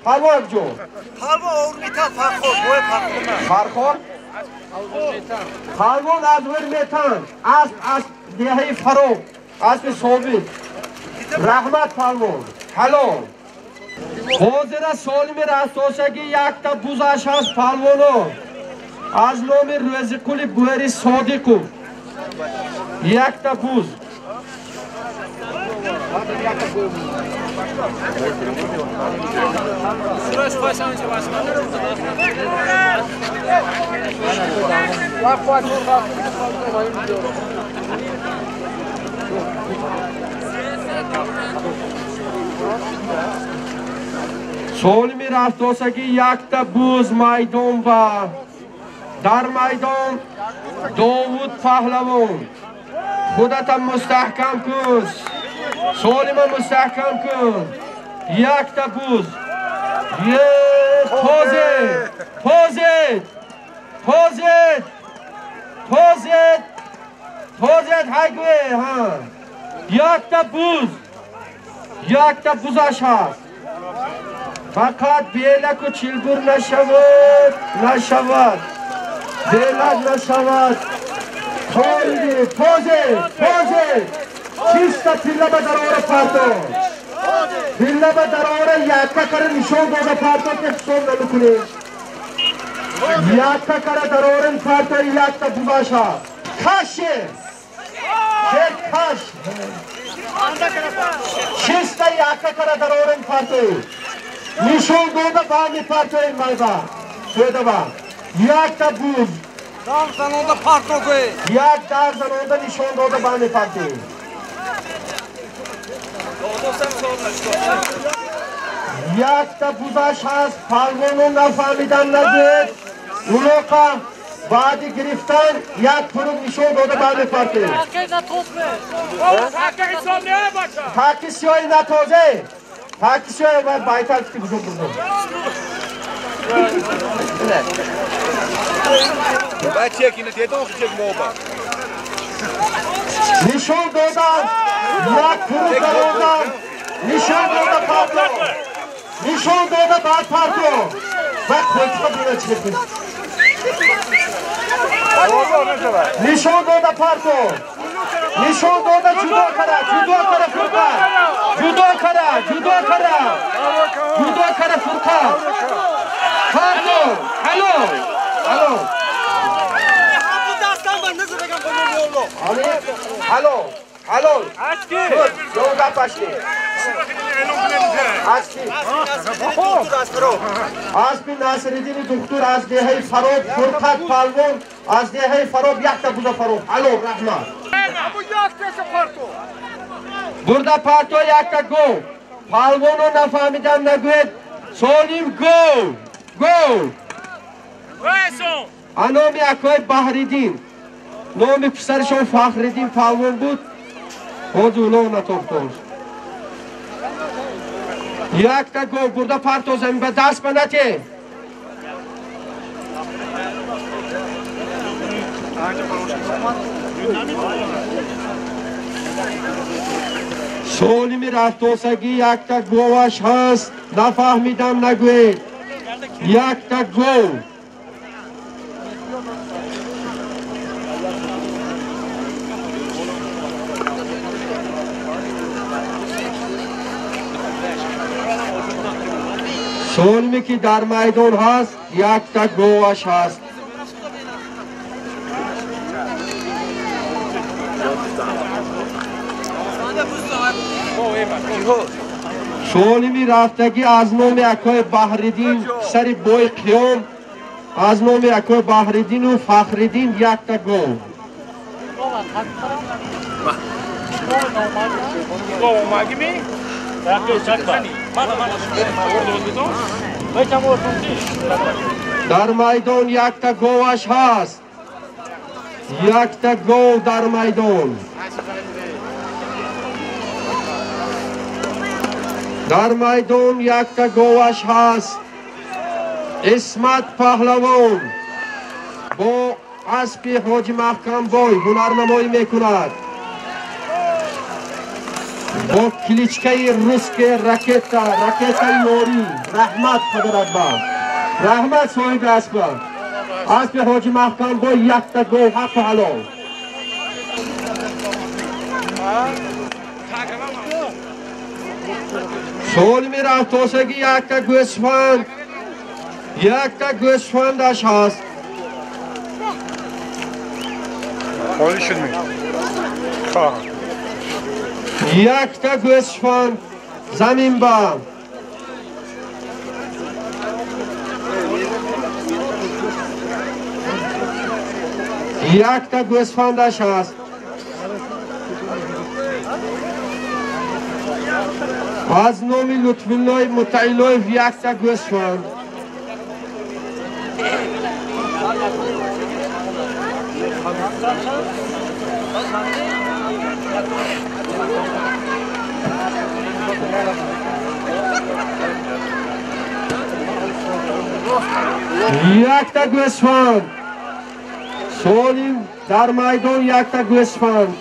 C: Палвон ҷо.
A: Палвон Урметан Фархор, бой Фархор.
C: Фархор? Палвон аз Урметан, асп аз деҳаи Фароб, аспи собит. Раҳмат палвон. Ҳалол. Ҳозира Солими Растошагӣ якта бузаш ҳаст палвоно. Аз номи Рӯзиқули Буҳари Содиқов. Якта буз. Солими Рафтосагӣ якта буз майдон ва дар майдон Довуд паҳлавон. Худата мустаҳкам кун. Солима мустаҳкам кун. Якта буз. Тозе! Тозе! Тозе! Тозе! Тозе ҳайгӯе, ҳа. Якта буз. Якта бузаш ҳаст. Фақат белаку чилбур нашавад, нашавад. Белак нашавад. Тозе, тозе, тозе. Чиста тилла ба дарора парто. Тилла ба дарора якка кара нишон дода парто ки ҳисоб намекунем. Якка кара дарорин парто якта бузаш ҳаст. Каше! Шер каш! Чиста якка кара дарорин партои. Нишон дода ба мепартои майба. Шудаба. Якта буз.
A: Дар занонда парто гӯе.
C: Як дар занонда нишон дода ба мепартои. Якта бузаш ҳаст, палвоно нафаҳмидан нагӯед. Улоқа баъди гирифтан як пурук нишон дода ба мепартои. Таки сиёи натозе. Таки сиёи баъд байтар ки бузург бузург. Нишон додан, як пурук дародан, нишон дода парто. Нишон дода баъд парто. Баъд қойтиқа бина чӣ кун. Нишон дода парто. Нишон дода ҷудо кара, ҷудо кара фурқат. Ҷудо кара, ҷудо кара. Ҷудо кара фурқат. Парто. Ало. Ало. Ало. Ало. Ало. Аспи Насриддини духтур аз деҳаи Фароб, Фурқат палвон аз деҳаи Фароб якта буза Фароб. Ало, раҳмат. Бурда парто якта гов. Палвоно нафаҳмидан нагӯед. Солим гов. Гов. Аноми акои Баҳриддин. Номи писарашон Фахриддин палвон буд. Ҳозир улоғ натохтост. Якта гов бурда парто замин ба даст ба нате. Солими Рафтосагӣ якта говаш ҳаст, нафаҳмидам нагӯед. Якта гов. Солиме ки дар майдон ҳаст, якта говаш ҳаст. Солими рафтагӣ аз номи акои Баҳриддин, писари бой Қиём, аз номи акои Баҳриддину Фахриддин якта гов. Дар майдон якта говаш ҳаст. Якта гов дар майдон. Дар майдон якта говаш ҳаст. Исмат паҳлавон бо аспи Ҳоҷи Маҳкамбой ҳунарнамоӣ мекунад. Бо кличкаи русская ракета, ракетаи ёрӣ. Раҳмат падарат ба. Раҳмат соҳиби аспа. Аспи ҳоҷи Маҳкамбой якта гов ҳаққу ҳалол. Солими рафтосагӣ якта гӯсфанд, якта гӯсфандаш ҳаст.
A: Холӣ шуд ми?
C: Якта гӯсфанд замин ба. Якта гӯсфандаш ҳаст. Аз номи Лутфуллои Мутаилоев якта гӯсфанд. Якта гӯсфанд. Солим дар майдон якта гӯсфанд.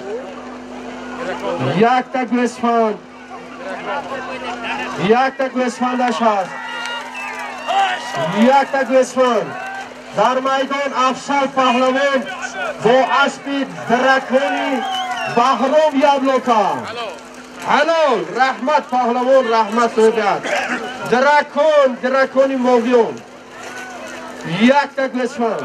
C: Якта гӯсфанд. Якта гӯсфандаш ҳаст. Якта гӯсфанд. Дар майдон Афсал паҳлавон бо аспи дракони Баҳром Яблока. Ҳалол, раҳмат паҳлавон, раҳмат соҳибият. Дракон, дракони мовиён. Якта гӯсфанд.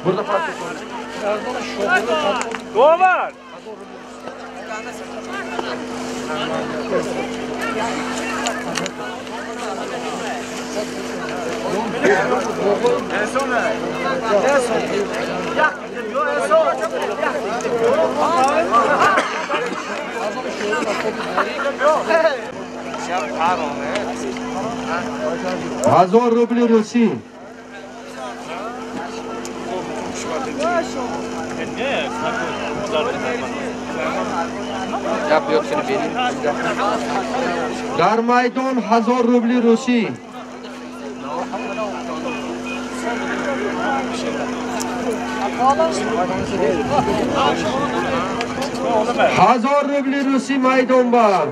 C: Burada fark yok.
D: Dovar.
C: هزار روبل روسی. در میدان 1000 روبل روسی. هزار روبل روسی میدان با.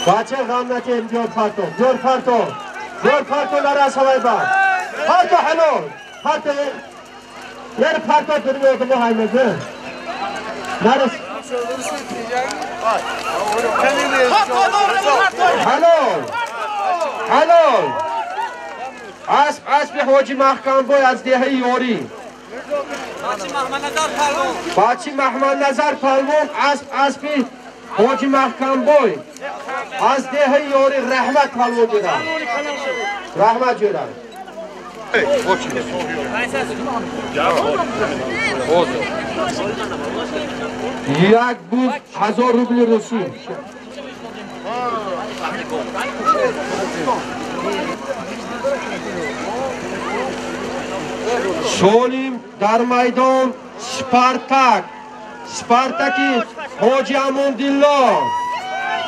C: بچه غم نکن، بیار پرتو، بیار پرتو، بیار پرتو نرس هوای با. پرتو حلال، پرتو، یه پرتو درمیاد ما هایمزه. نرس. حلال، حلال. اسب اسب حاجی محکم بای از دهه یاری. بچی محمد نظر پهلوان اسب اسبی حاجی محکم بای از دهه یاری. رحمت پهلوان جورم، رحمت جورم. یک بود 1000 روبل روسی. سالم در میدان سپارتاک، سپارتاکی حاجی اماندیلا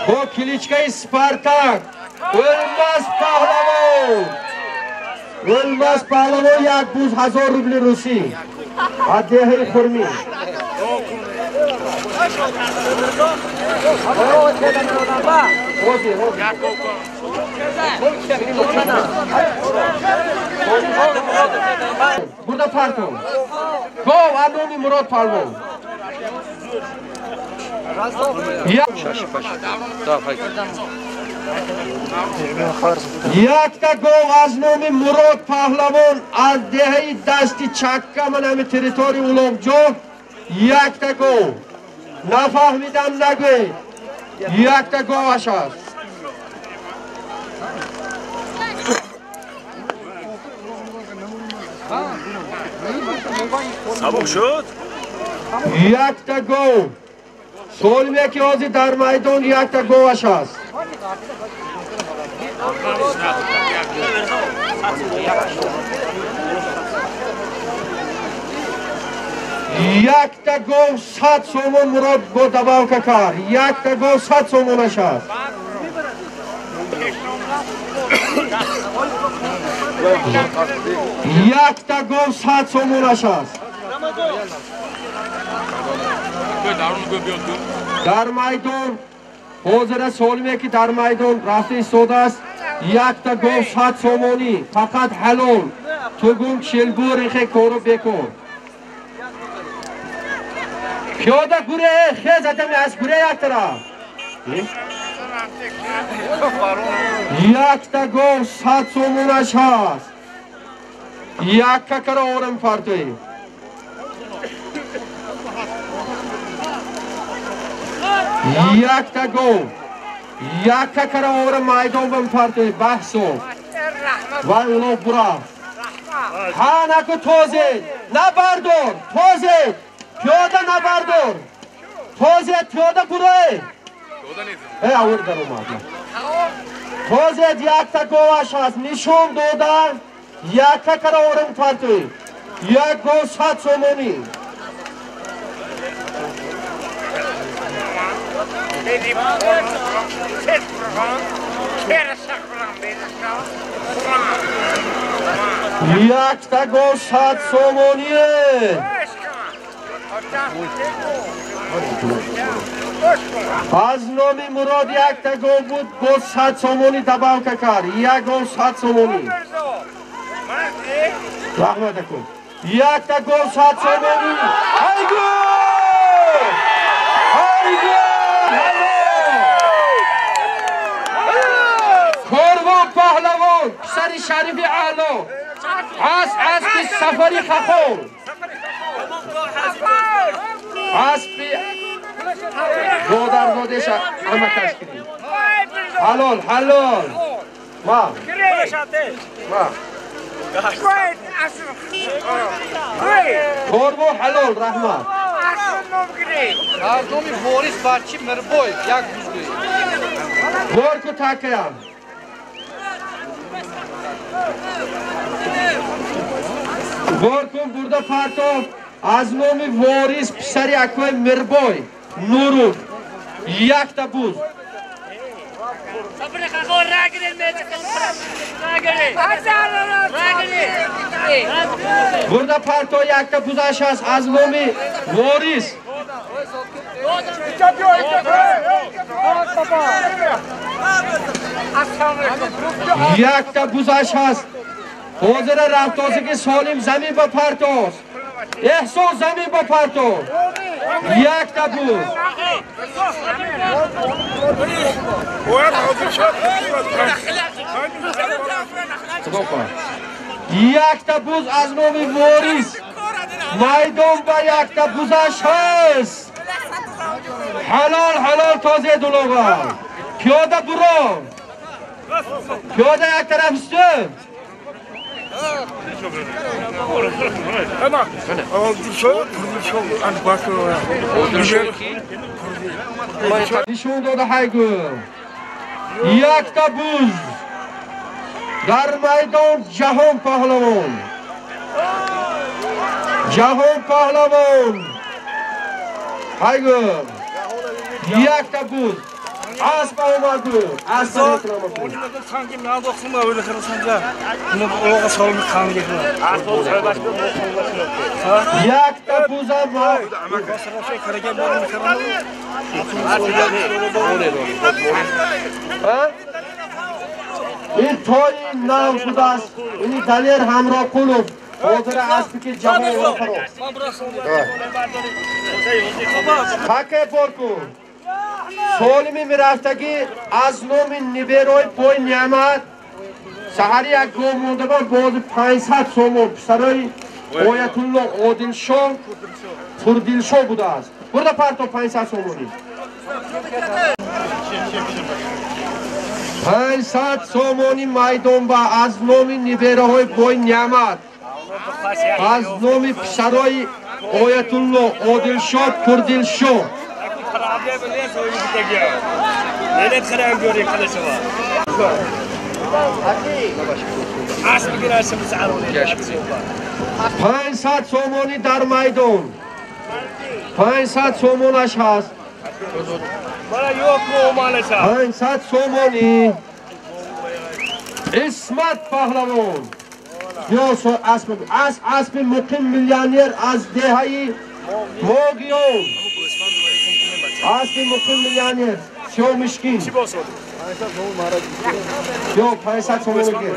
C: با کلیچکای سپارتاک. الماس پهلوان، الماس پهلوان یک بوز 1000 روبل روسی از دهه خرمی. Burada parto. Gov Adoni Murod Palvon. Якта гов аз номи Мурод Паҳлавон аз деҳаи дасти Чакка, ман ҳами территорияи Улоғҷо. Якта гов. Нафаҳмидам нагӯед. Якта говаш аст.
D: Сабук шуд?
C: Якта гов. Солиме ки ҳозир дар майдон якта говаш аст. Якта гов 100 сомон Мурод бо добавка кард. Якта гов 100 сомонаш аст. Якта гов 100 сомонаш аст. Дар майдон ҳозира солиме ки дар майдон рафта истодааст, якта гов 100 сомонӣ, фақат ҳалол. Тугум чилгур ихе кору бекор. Пиёда гуре, хез адами аз гуре як тараф. Якта гов 100 сомонаш ҳаст. Якка кара орам фартои. Якта гов, якка кара орам майдон бам фартои баҳсо. Вай улов бурафт. Ҳа наку тозед, набардор, тозед. Пиёда набардор. Тозед, пиёда бурой. Э, авр дар омад. Тозед якта говаш ҳаст, нишон дода, якка кара орам фартои. Як гов 100 сомонӣ. Якта гов 100 сомоние. Аз номи Мурод якта гов буд, боз 100 сомонӣ добавка кард. Як гов 100 сомонӣ. Раҳмат акун. Якта гов 100 сомонӣ. Ҳайгу! Ҳайгу! Корвон паҳлавон, писари шарифи аъло, аз аспи сафари хахон, аспи бодарзодеша амакаш кирид. Ҳалол, ҳалол. Ма. Ма. Корвон ҳалол, раҳмат.
F: Аз номи Ворис Барчи Мирбоев як бузгӯй.
C: Борку такаям. Боркун бурда партов аз номи Ворис писари акои Мирбой Нурув якта буз. Бурда парто якта бузаш аст аз номи Ворис. Якта бузаш ҳаст. Ҳозира рафтозиги солим замин ба партост. Эҳсон замин ба парто. Якта буз. Якта буз аз номи Ворис. Майдон ба якта бузаш ҳаст. Ҳалол, ҳалол тозе дулоға. Пиёда буро. Пиёда як тараф үстüm. Нишон дода ҳайгу. Якта буз. Дар майдон ҷаҳон паҳлавон. Ҷаҳон паҳлавон. Ҳайгу. Якта буз. Асп омаду. Асп якта буза ин тои нав будааст. Ини Далер Ҳамроқулов ҳозира аспи ки ҷаҳонро фаро. Ҳаке боркун. Солими мирафтагӣ аз номи ниберои пой неъмат саҳари як гов мондабан бози 500 сомон писарои Оятулло Одилшо Пурдилшо будааст. Бурда парто 500 сомонӣ. 500 сомонӣ майдон ба аз номи нибераҳои пой неъмат аз номи писарои Оятулло Одилшо Пурдилшо. 500 сомонӣ дар майдон. 500 сомонаш ҳаст. 500 сомонӣ. Исмат паҳлавон. Ё аспи муқим миллионер аз деҳаи Могиён. Аспи муқим миллионер. Сиёмишкин. Ё 500 сомонӣ гир.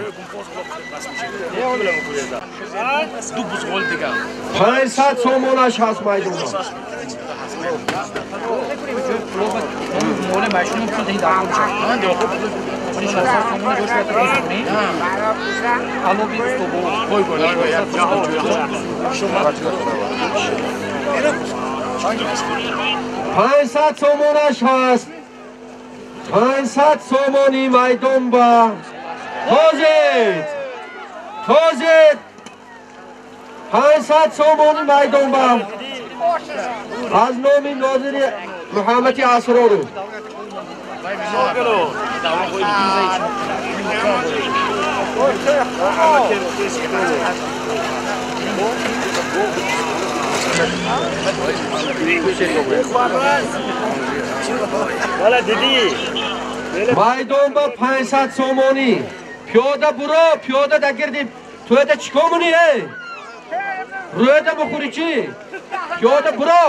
C: 500 сомонаш ҳаст майдона. Панҷсад сомонаш ҳаст. 500 сомонӣ майдон ба ҳозир. Ҳозир. 500 сомонӣ майдон ба аз номи нозири Муҳаммади Асроров. Майдон ба 500 сомонӣ. Пиёда буро, пиёда дагирди. Туяда чӣ кор мунӣ, эй? Рӯяда бухӯри чӣ? Пиёда буро.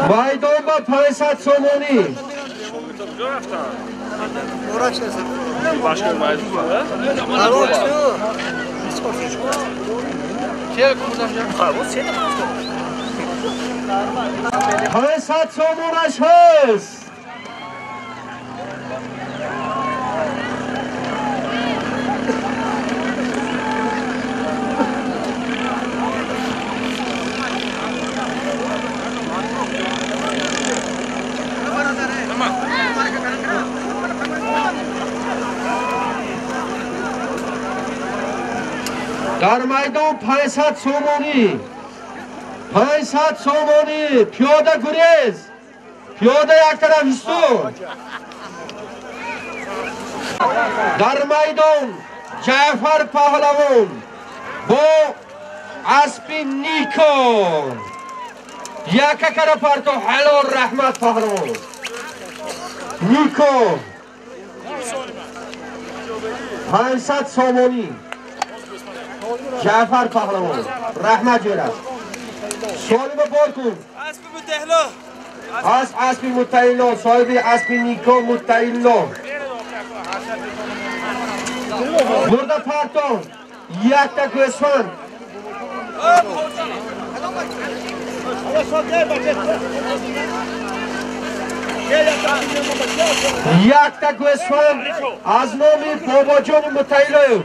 C: Майдон ба 500 сомонӣ. Панҷсад сомонаш ҳаст. Дар майдон 500 сомонӣ. 500 сомонӣ. Пиёда гурез. Пиёда як тараф исто. Дар майдон Ҷаъфар паҳлавон бо аспи Нико. Яка кара парто ҳалол раҳмат паҳлавон. Нико. 500 сомонӣ. Ҷаъфар паҳлавон. Раҳмат ҷӯрас. Солима бор кун.
G: Аспи Муттаҳилло.
C: Аспи Муттаҳилло, соҳиби аспи Нико Муттаҳилло. Бурда партон. Якта гӯсфанд. Якта гӯсфанд аз номи Бобоҷони Муттаҳиллоев.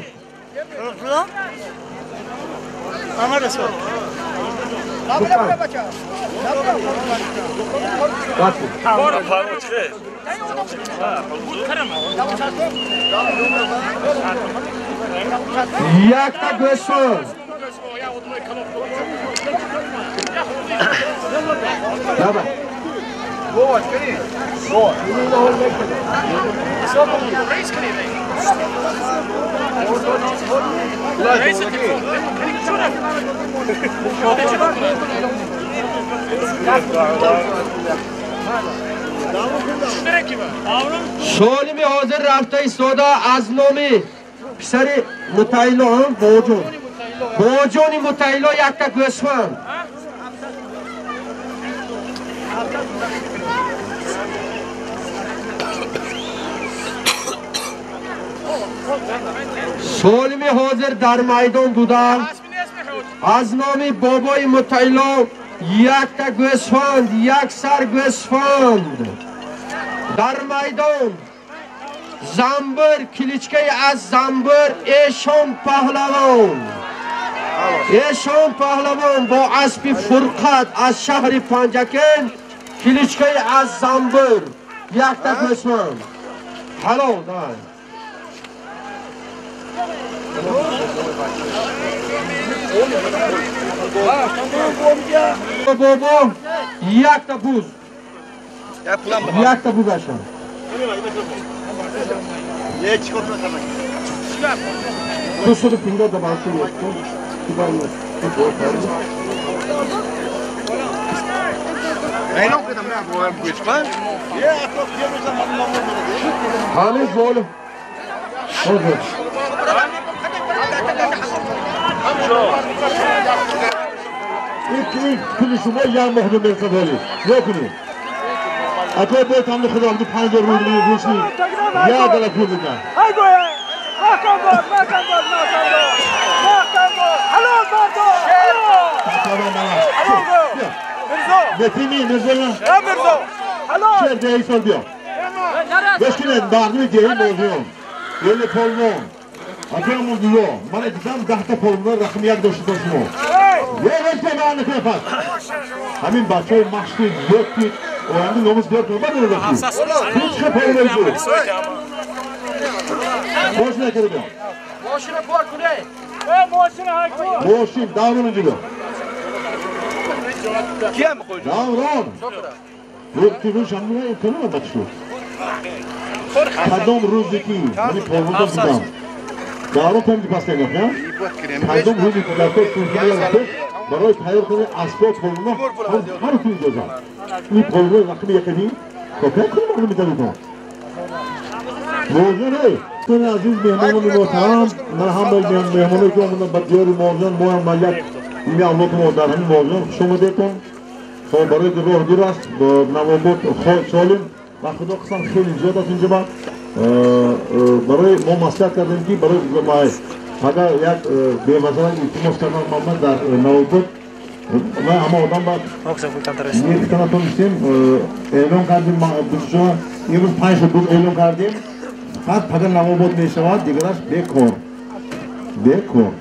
C: Якта гӯсфанд. Солими ҳозир рафта истода аз номи писари Муттаҳилло Боҷон. Боҷони Муттаҳилло якта гӯсфанд. Солими ҳозир дар майдон буда аз номи бобои Муттаҳилло якта гӯсфанд, як сар гӯсфанд. Дар майдон замбир, киличкаи аз замбир Эшон паҳлавон. Эшон паҳлавон бо аспи Фурқат аз шаҳри Панҷакент, киличкаи аз замбир, якта гӯсфанд. Ҳалол давай. Бобо, якта буз. Якта буз ашам.
B: 250 добавки ҳамин бол ин пули шумо як моҳ мерасад ҳолӣ накунед акои бояд ҳамди худо ҳамди 5000 рубли русӣ як дала пул бидиҳад. Метими Мирзоя шер деҳи сол биё бешкинед мардуми деҳи Мозиён ели полвон акои мурдиё ман дидам 10 та полвон рақами як дошта шумо ҳамин бачаҳои машқи зиёд ки оянда номус биёр кунад ҳеч полвои зуд мошина када биё мошин даврон инҷо биё даврон кадом рӯзе ки мани полвонда будам даврон тамди пас нагоҳ кадом рӯзе ки дар барои тайёр кардани асбоб полвона ҳар ту иҷозат ин полвои рақами якани копия кунем мардум метавонад Мозиён эй азиз меҳмонони муҳтарам ман ҳамаи меҳмоное ки омаданд ба диёри Мозиён моям ба як ими авлоди мо дар ҳамин Мозиён хуш омадетон. Хоб барои ки роҳ дур аст Навобод солим ва худо қисам хеле зиёд аст инҷо барои мо маслиҳат кардем ки барои агар як бемасалан илтимос кардан ман дар Навобод ман ҳама одам ба мехта натонистем эълон кардем имрӯз 5 шуд буд эълон кардем фақат пага Навобод мешавад дигараш бекор бекор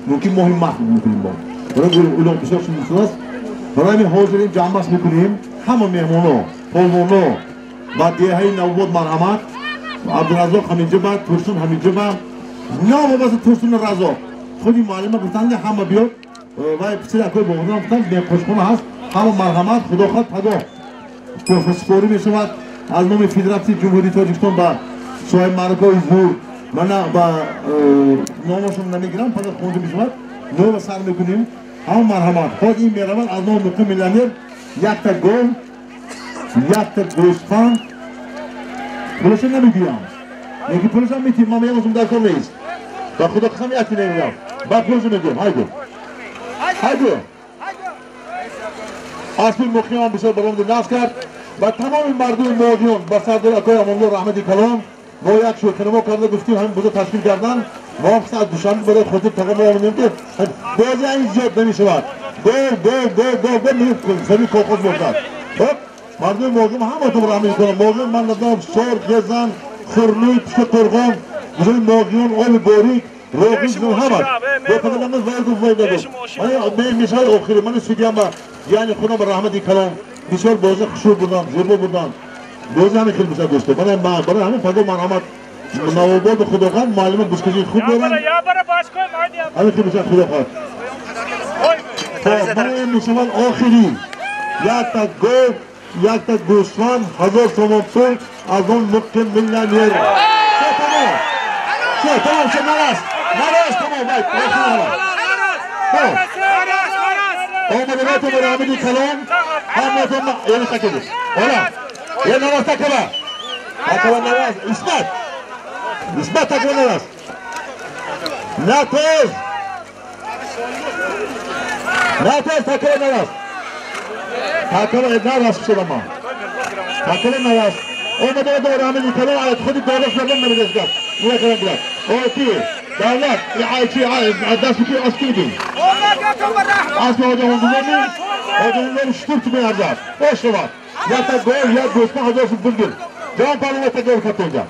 B: мумкин моҳи март мекунем мо барои улоқ бисёр шуд аст барои ҳамин ҳозирем ҷамъбаст мекунем ҳама меҳмоно полвоно ба деҳаи Навобод марҳамат Абдуразоқ ҳаминҷо ба Турсун ҳаминҷо ба новобаста Турсуну Разоқ худи муаллима гуфтанд ки ҳама биёд ва писари акои боғодам гуфтанд беқошхона ҳаст ҳама марҳамат худо хоҳад пагоҳ тӯҳфасупорӣ мешавад аз номи Федератсияи Ҷумҳурии Тоҷикистон ба соҳиби маъракаҳои зур мана ба номашон намегирам пагоҳ хонда мешавад нова сар мекунем ҳама марҳамат ҳоз ин меравад аз номи муқим миллионер якта гол якта гӯсфанд пулаша намегӯям лекин пулаша метиҳем ман мегӯям дар кор нест ба худо қасам якти намегӯям баъд пулаша мегӯям ҳайду ҳайду аспи муқимам бисёр баромади нағз кард ва тамоми мардуми Мозиён ба сардори акои Амонулло раҳмати калон мо як шӯхинамо карда гуфтем ҳамин буза ташкил кардан мо аз Душанбе барои хотир таға мо омадем ки бозӣ ҳамин зиёд намешавад гол гол гол гол гол сари колхоз бошад хоб мардуми Мозиён ҳаматон раҳмат кунам Мозиён ман надонам сор ғезан хурнуй пушта қурғон бузаи Мозиён оби борик роғин ҳамаш бо падарамаз вайгу вай нагуфт мешавад охири мани судьям яъне худам ба раҳмати калон бисёр бозӣ хушрӯ будам зебо будам бозӣ ҳамин хел бисёр дӯсто барои ҳамин пагоҳ марҳамат Навободу худохоҳад муаллима бузкашии хуб доранд ҳамин хел бисёр худохоҳад мана ин мешавад охирӣ якта гов якта гӯсфанд 1000 сомон пул аз он муқим миллионер тамом тамом шо нарас нарас тамом вай охир омадаготон ба раҳмати калон ҳаматон яъне такабур ола я нарас такаба такаба нарас исмат исмат такаба нарас натоз натоз такаба нарас такаба нарас шудама такаба нарас омадаготон ба раҳмати калон аз худи додаш мардум намедошт нуякаран оти давлат чи дасти ки аз ки будем аз ҳоҷаҳондузоми ҳоҷаҳондузоми шутур ту меарзад бошавад якта гол як гӯсфанд 1000 сум пул гир ҷавон палвон та гол катонҷа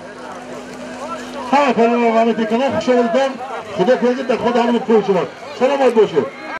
B: ҳама палвон раҳмати калон хуш омадитон худо кунад дар худо ҳамаи пул шавад саломат бошед.